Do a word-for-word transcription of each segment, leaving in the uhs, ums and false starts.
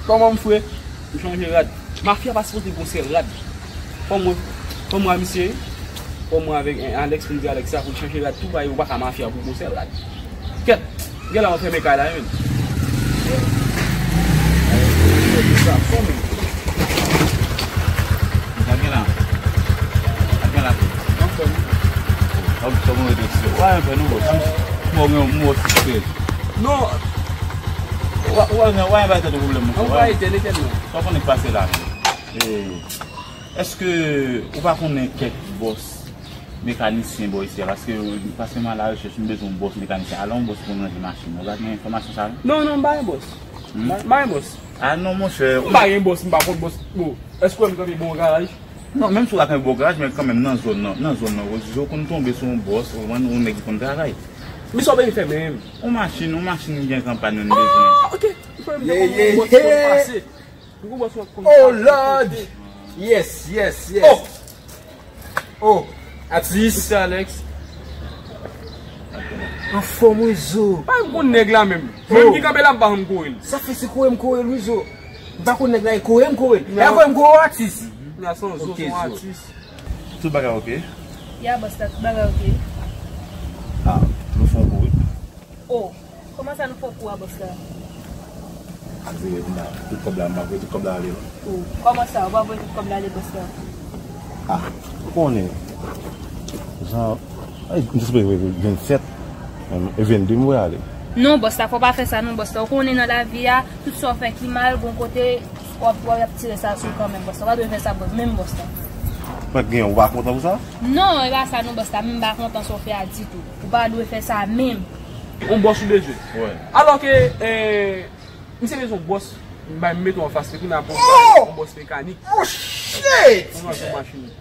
Kòman m fre? M chanje rad. Mafya pa sipoze gon sèl rad. Kòman, kòman misye? Kòman avèk, eh, Alex, pou m di Alex sa, pou l chanje rad tou, paske ou pa ka mafya pou gon sèl rad. Kèt, gen la, w ap fèmen kay la, menm. Sa gen la. Sa gen la. Anfòm. Anfòm, mwen rete sou. Wè, anfòm, nou, bon. Mwen, mwen, mwen, mwen, non. Wè, wè, wè, wè, bay tèt ou pwoblèm, monchè. Ann bay tèt, etènèl. Sa w konnen k pase la, menm. Eh, èske ou pa konnen kèk bòs mekanisyen bò isi a? Paske, paske m a la rechèch, m bezwen yon bòs mekanisyen. Alò, yon bòs pou ranje machin. Ou pa gen enfòmasyon sa a, non? Non, non, m pa gen bòs. Hmm? M pa, m pa gen bòs. Ah, non, monchè. M pa gen bòs, m pa konn bòs. Bon, èske w wè m kanpe bò yon garaj? Non, menm si w pa kanpe bò yon garaj, men kanmenm nan zòn nan, nan zòn nan, ou, ou konn tonbe sou yon bòs, ou konprann, yon nèg ki konn travay. Men sa w bezwen fè menm? Yon machin, yon machin gen kanpay nou bezwen. Ah, ok. Yon bòs konn pase. Yon bòs konn pase. Oh, Lord! Yes, yes, yes. Oh! Oh, atis. Mister Alex. Anfòm, wi, Zo. Pa m konn nèg la menm. Menm ki kanpe la, m pa janm kore l. Sa fè se kore m kore l, wi, Zo. M pa konn nèg la, e kore m kore l. E kore m kore w, atis. Nan son Zo, ok, son Zo. Atis. Tout bagay ok? Ya, bòs la, tout bagay ok. Ah, nou fè yon kou, wi. Oh, kòman sa nou fè kou a bòs la? Ak veye m la, tout kòb la, m pa voye tout kòb la ale, non. Oh, kòman sa, ou pa voye tout kòb la ale, bòs la? Ah, ou konnen, jan, ay, m te sipoze voye vennsèt, e vennde m voye ale. Non, bòs la, fò w pa fè sa, non, bòs la. Ou konnen nan lavi a, tout sa w fè ki mal, gon kote, w ap, w ap tire sa sou kanmenm, bòs la. Ou pa dwe fè sa, bòs, menm bòs la. Mwen gen, ou pa kontan pou sa? Non, e pa sa, non, bòs la, menm m pa kontan sa w fè a ditou. Ou pa dwe fè sa menm. Yon bòs ou bezwen. Wi. Alò ke, eh, misye bezwen yon bòs, m bay, m mete w anfas li, kounye a pou yon bòs mekanik. Oh, shit! Pou ranje machin.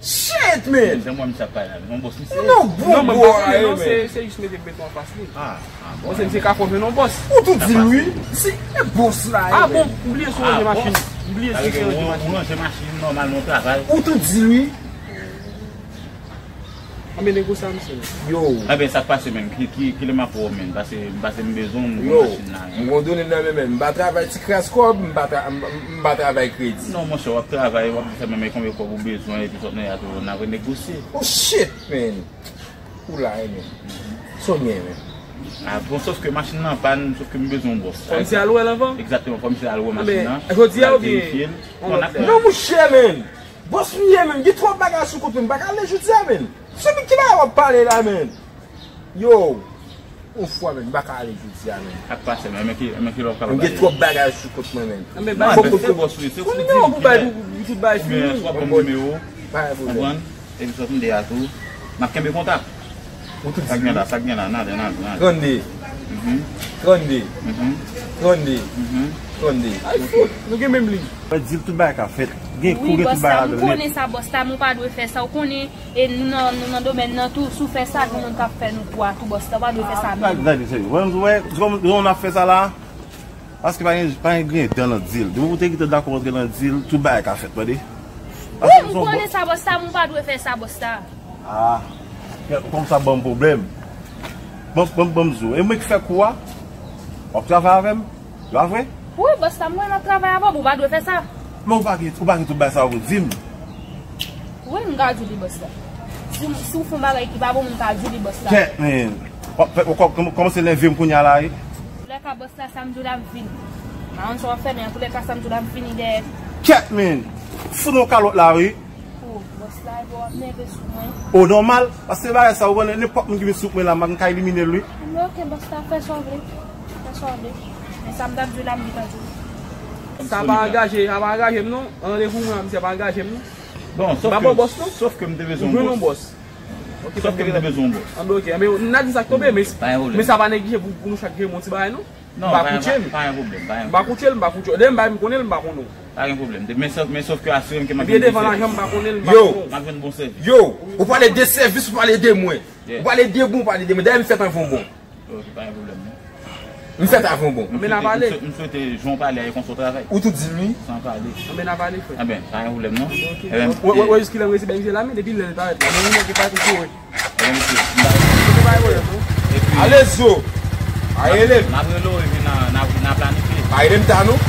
Shit, man! Jan mwen misye ap pale la, yon bòs misye. Non, bon, non, men bòs la, non, se, se jis mete, mete w anfas li. Ah, ah, bon. Misye ka fò jwenn yon bòs. Ou tou di l, wi. Se bòs la, ah, bon, m bliye si w ranje machin. M bliye si w ranje machin. Ou ranje machin nòmal nan travay. Ou tou di l, wi. Anben negosye a misye. Yo. Anben sa k pase menm? Ki, ki, kilè m ap wè w menm? Pase, pase m bezwen w, m gen machin la. Yo, m gon done nan men menm. M pa travay ti kras kòb, m pa tra-, m, m, m pa travay kredi. Non, monchè, w ap travay, w ap di sa menm, e konbyen kòb ou bezwen, epi sòt nan a tou, n a renegosye. Oh shit, man. Ou la, e menm. Sa w gen menm? Ah, bon, sòf ke machin nan pann, sòf ke m bezwen yon bòs. Fò misye al wè l anvan? Egzakteman, fò misye al wè machin nan. Jodi a oubyen yon lòt lè? Non, monchè, man. Bòs m ye menm, gen twòp bagay sou kont mwen, m pa ka ale jodi a, menn. Se ki bagay w ap pale la, menn? Yo, yon fwa, menn, m pa ka ale jodi a, menn. Ak pase, men, men ki, men ki lè w kapab ale? M gen twòp bagay sou kont mwen, menn. Fòk mwen se bòs ou ye, se ou ki di m ki lè. Oubyen swa pran nimewo, konprann? Epi sòt m de a tou. N ap kenbe kontak. Ou tou di wi. Sa k gen la, sa k gen la, n ale, n ale, n ale. Trannde. Mhm. Trannde. Mhm. Trannde. Mhm. Trannde. Ay, fout, nou gen menm liy. Mwen di l tout bagay ka fèt. Gen kou, gen tout bagay ladan l nèt. Wi, bòs la, m konnen sa, bòs la, men w pa dwe fè sa, w konnen, e nou nan, nou nan domèn nan tou, si w fè sa, gen moun k ap fè nou kou a tou, bòs la, w pa dwe fè sa menm. Ah, gade, gade, sèyè. Wè, wè, kòman, kòman n ap fè sa la? Paske pa gen, pa gen griyen dan nan dil. Depi w te gentan dakò rantre nan dil, tout bagay ka fèt, tande? Wi, m konnen sa, bòs la, men w pa dwe fè sa, bòs la. Ah, kòm sa ban m pwoblèm. Ban, ban, ban m di w. E mwen ki fè kou a? W ap travay avè m? E pa vre? Wi, bòs la, m wè n ap travay avè w, men w pa dwe fè sa. Men ou pa gen, ou pa gen tout bagay sa yo pou di m. Wi, m ka di w li, bòs la. Si, si w fè yon bagay ki pa bon, m ka di w li, bòs la. Kèt, men. W ap fè, w kò-, kòm-, kòmanse nève m kounye a la, wi. Antoulèka, bòs la, sa m di w la, m vini. M pa konn sa w ap fè, men antoulèka, sa m di w la, m vini dèyè. Kèt, men. Fout yon kalòt la, wi. Oh, bòs la, epi w ap nève sou mwen. Oh, nòmal. Paske bagay sa, ou konnen, nenpòt moun ki vin sou mwen la, m ka elimine l, wi. Anben, ok, bòs la, fè sa w vle. Fè sa w vle. Men sa m t ap di w la, m gentan di w. Sa pa angaje, sa pa angaje m, non. Randevou mwen ak misye pa angaje m, non. Bon, sòf ke, m pa bon bòs, non. Sòf ke m te bezwen yon bòs. Ou jwenn yon bòs. Ok, sòf ke m te bezwen yon bòs. Anben, ok. Anben, n a di sa k tonbe, men, men sa pa neglije pou, pou nou chak jere yon ti bagay, non. Non, m pa koute l. Pa gen pwoblèm, pa gen pwoblèm. M pa koute l, m pa koute l. Lè m bay, m konnen l, m pa konnen w. Pa gen pwoblèm. Men sòf, men sòf ke asire m ke m ap jwenn bon sèvis. Devan lajan, m pa konnen l, m pa konnen w. M ap jwenn bon sèvis. Yo, ou pale de sèvis, ou pale de mwen. Yeah. Ou pale de bon, ou pale de mwen. Dayè, m fèt avan w bon. Ok, pa gen pwoblèm, non. M fèt avan w bon. Anben, n a pale. M swete, m swete jan w pale a, e konsa w travay. Ou tou di l, wi. San pale. Anben, n a pale, frè. Anben, pa gen pwoblèm, non. Ok. Wè, wè, wè, jiskilè m resi bay misye la, men depi lè l parèt la, men ou manke pati kore. Ebyen, mesye, m pa... Epi, ale zo. Pa rele m. M ap rele w, epi n a, n a, n a planifye. Pa rele m ta non.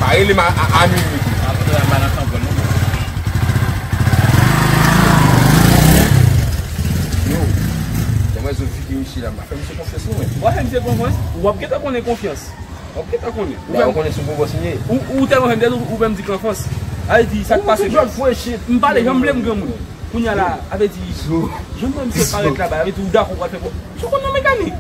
Pa rele m a, a, a minui tou. Yo, lè mwen zo vide misye la, m pa fè misye konfyans non, men. W ap fè misye konfyans? W ap gentan konnen konfyans. W ap gentan konnen. Ou fè m konnen sou gwo bòs li ye. Ou, ou tèlman fè m tèt, ou, ou fè m di konfyans. Sa vle di, sa k pase, bro? M pale jan m vle m granmoun. Kounye a la, sa vle di, jan m wè misye parèt la, sa vle di, ou dakò pral fè bon. Sou konn nan mekanik.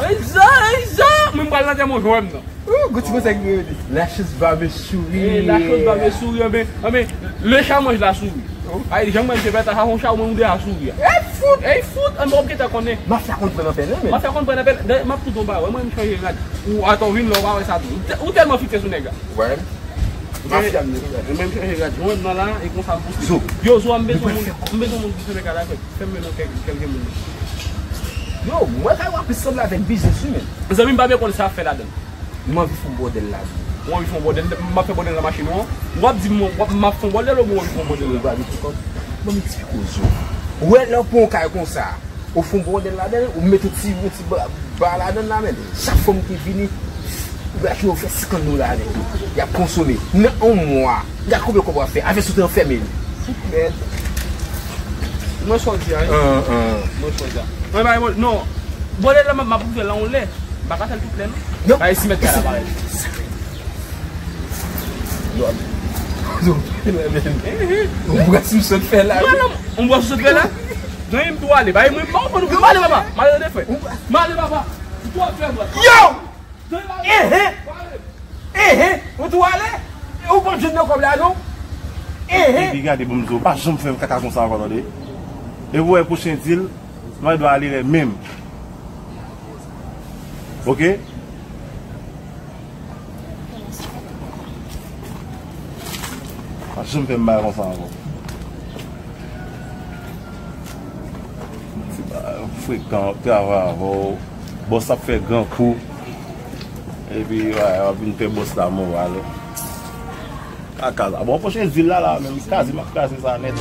Ey, zan, ey, zan. Mwen m pral nan tèman jwè m nan. Ooh, gwo ti konsèy ki rele. La chose va me sourire. Eh, la chose va me sourire, anben, anben, le chat mange la souris. Ay, jan mwen se fè ta sa, yon chat, mwen, ou deja souri a. Ey, fout! Ey, fout! Anben, w ap gentan konnen. Mafya konn pran nan pèl, wi, men. Mafya konn pran nan pèl. Dayè, m ap tout yon bagay. Mwen, m chanje rad. Ou, atò, w vin la, ou pa wè sa tou. Ou tè-, ou tèlman fite sou nèg la. Wè. Mafya m ye. Mwen, m chanje rad. Jwenn nan la, e konsa m pouse. Zo. Yo, Zo, m bezwen moun, m bezwen moun ki se mekanik la, fè m mennen kèk, kèk moun. Yo, mwen kay w ap sanble avèk biznis, wi, men. Zanmi m pa byen konn sa ap fè ladan. M anvi fè yon bòdèl la. Ou anvi fè yon bòdèl, m ap fè bòdèl nan machin ou an? W ap di m, w ap, m ap fè yon bòdèl oubyen w anvi fè yon bòdèl la? Ou anvi fè kòb? Ban m eksplike w, Zo. Ou wè, lè w pran yon kay konsa, ou fè yon bòdèl ladan, ou mete yon ti, yon ti ba, ba ladan la, men. Chak fanm ki vini, ou wè ke yo fè senkant dola avèk yo. Y ap konsome. Nan yon mwa, gad konbyen kòb w ap fè. Avè sou te anfèmen. Fout mèd. Mwen sa w di a, wi. An, an. Mwen sa w di a. Mwen pa, non. Bòdèl la, m ap, m ap ouvè l la yon lè. M pa ka fè l tout lè, non. Non. Bay si mèt kay la parèt. Yo, yo, yo, yo, yon bras m sot fè la. Non, non, yon bras m sot fè la. Zanmi m tou ale. Bay mwen, m pa konprann ou. M ale, papa. M ale nan de frè. M ale, papa. Ou tou ap fè bras. Yo! Enhen! Enhen! Ou tou ale? Ou p ap jwenn nan kòb la, non? Enhen! Epi gade, bon, m di w, pa janm fè m kaka konsa ankò, tande. E pou wè pwochen dil, nou dwe ale wè menm. Oke? Pa janm fè m bagay konsa ankò. Ti bagay, frekan, travay avè w. Bòs ap fè gran kou. Epi, w ap vin fè bòs la moral. Kaka la. Bon, pwochen dil la, la, menm kraze, m ap kraze sa nèt.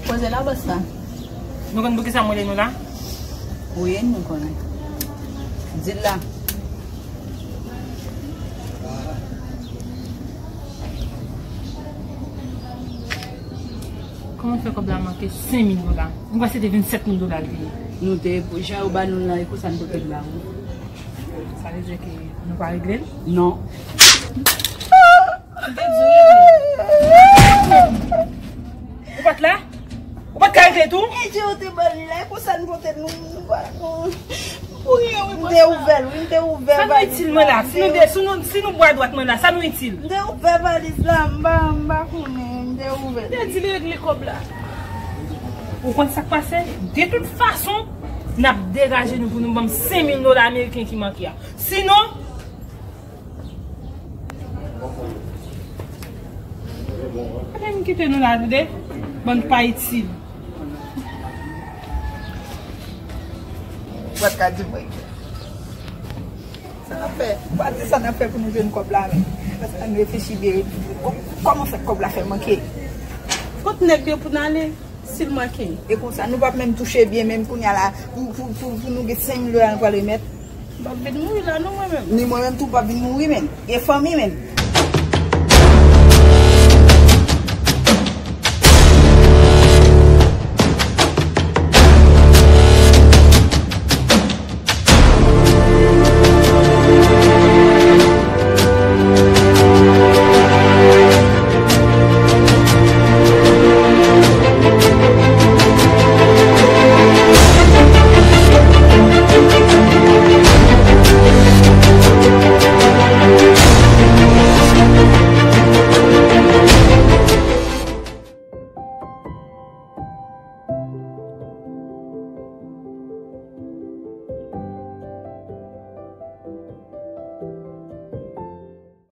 Poze la, bòs la. Nou konn poukisa m rele nou la? Wi, nou konnen. Di l la. Kòman fè kòb la manke senk mil dola? M kwè se te vennsèt mil dola l te ye. Nou te, jan yo ba nou l lan, e konsa n pote l ba ou. Sa vle di ke nou pa regle l? Non. M te di w regle. Ou pa t la? Ou pa t ka regle tou? E Dye yo te ban li la, e konsa n pote l, nou, nou pa, nou. M te ouvè l, wi, m te ouvè valiz la. Sa nou itil mwen la? Si nou de, si nou, si nou bwa dwat mwen la, sa nou itil? M te ouvè valiz la, m pa, m pa konnen, m te ouvè l. M te di l regle kòb la. Ou konn sa k pase? De tout fason, n ap degaje nou pou nou ban m senk mil dola ameriken ki manke a. Sinon, Gade m kite nou la, tande? Bann pa itil. Ou pa t ka di mwen sa n ap fè. Ou pa di sa n ap fè pou nou jwenn kòb la, men. Paske ann reflechi byen. Kò-, kòman fè kòb la fè manke? Kot nèg yo pou n ale? Si l manke. E konsa, nou p ap menm touche byen, menm kounye a la, pou, pou, pou, pou nou gen senk mil dola nou pral remèt. M p ap vin mouri la, non, mwen menm. Ni mwen menm tou, m p ap vin mouri, menm. Gen fanmi, menm.